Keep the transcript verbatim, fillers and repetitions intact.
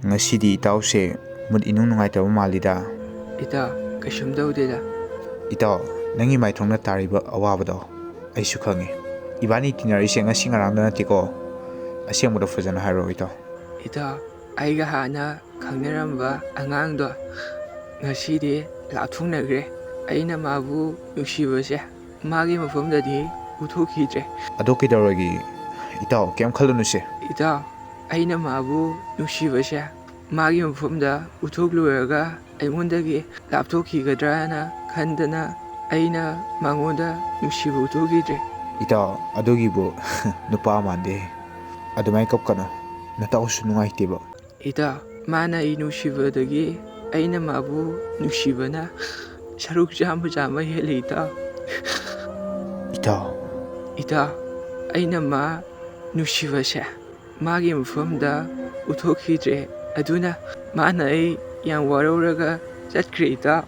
ꯉꯁꯤꯗꯤ ꯏꯇꯥꯎꯁꯦ ꯃꯨꯠ ꯏꯅꯨꯡ ꯅꯨꯡꯉꯥꯏꯇꯕ ꯃꯥꯜꯂꯤꯗ꯫ ꯏꯇꯥꯎ, ꯀꯩꯁꯨꯝ ꯇꯧꯗꯦꯗ꯫ ꯏꯇꯥꯎ, ꯅꯪꯒꯤ ꯃꯥꯏꯊꯣꯡꯗ ꯇꯥꯔꯤꯕ ꯑꯋꯥꯕꯗꯣ ꯑꯩꯁꯨ ꯈꯪꯉꯤ꯫ ꯏꯕꯥꯅꯤ ꯇꯤꯟꯅꯔꯤꯁꯦ ꯉꯁꯤ ꯉꯔꯥꯡꯗ ꯅꯠꯇꯦꯀꯣ꯫ ꯑꯁꯦꯡꯕꯗꯣ ꯐꯖꯅ ꯍꯥꯏꯔꯣ ꯏꯇꯥꯎ꯫ ꯏꯇꯥꯎ, ꯑꯩꯒ ꯍꯥꯟꯅ ꯈꯪꯅꯔꯝꯕ ꯑꯉꯥꯡꯗꯣ ꯉꯁꯤꯗꯤ ꯂꯥꯞꯊꯣꯛꯅꯈ꯭ꯔꯦ꯫ ꯑꯩꯅ ꯃꯥꯕꯨ ꯅꯨꯡꯁꯤꯕꯁꯦ ꯃꯥꯒꯤ ꯃꯐꯝꯗꯗꯤ ꯎꯠꯊꯣꯛꯈꯤꯗ꯭ꯔꯦ꯫ ꯑꯗꯣ ꯀꯩꯗꯧꯔꯒꯦ? ꯏꯇꯥꯎ, ꯀꯩꯝ ꯈꯜꯂꯨꯅꯨꯁꯦ꯫ ꯏꯇꯥꯎ, ꯑꯩꯅ ꯃꯥꯕꯨ ꯅꯨꯡꯁꯤꯕꯁꯦ ꯃꯥꯒꯤ ꯃꯐꯝꯗ ꯎꯠꯊꯣꯛꯂꯨꯔꯒ ꯑꯩꯉꯣꯟꯗꯒꯤ ꯂꯥꯞꯊꯣꯛꯈꯤꯒꯗ꯭ꯔꯥꯅ ꯈꯟꯗꯅ ꯑꯩꯅ ꯃꯉꯣꯟꯗ ꯅꯨꯡꯁꯤꯕ ꯎꯠꯊꯣꯛꯈꯤꯗ꯭ꯔꯦ꯫ ꯏꯇꯥꯎ, ꯑꯗꯨꯒꯤꯕꯨ ꯅꯨꯄꯥ ꯃꯥꯟꯗꯦ꯫ ꯑꯗꯨꯃꯥꯏꯅ ꯀꯞꯀꯅꯨ꯫ ꯅꯇꯥꯎꯁꯨ ꯅꯨꯡꯉꯥꯏꯇꯦꯕ꯫ ꯏꯇꯥꯎ, ꯃꯥꯅ ꯑꯩ ꯅꯨꯡꯁꯤꯕꯗꯒꯤ ꯑꯩꯅ ꯃꯥꯕꯨ ꯅꯨꯡꯁꯤꯕꯅ ꯁꯔꯨꯛ ꯆꯥꯝꯃ ꯆꯥꯝꯃ ꯍꯦꯜꯂꯤ ꯏꯇꯥꯎ꯫ ꯏꯇꯥꯎ꯫ ꯏꯇꯥꯎ, ꯑꯩꯅ ꯃꯥ ꯅꯨꯡꯁꯤꯕꯁꯦ ꯃꯥꯒꯤ ꯃꯐꯝꯗ ꯎꯠꯊꯣꯛꯈꯤꯗ꯭ꯔꯦ꯫ ꯑꯗꯨꯅ ꯃꯥꯅ ꯑꯩ ꯌꯥꯝ ꯋꯥꯔꯧꯔꯒ ꯆꯠꯈ꯭ꯔꯦ ꯏꯇꯥꯎ꯫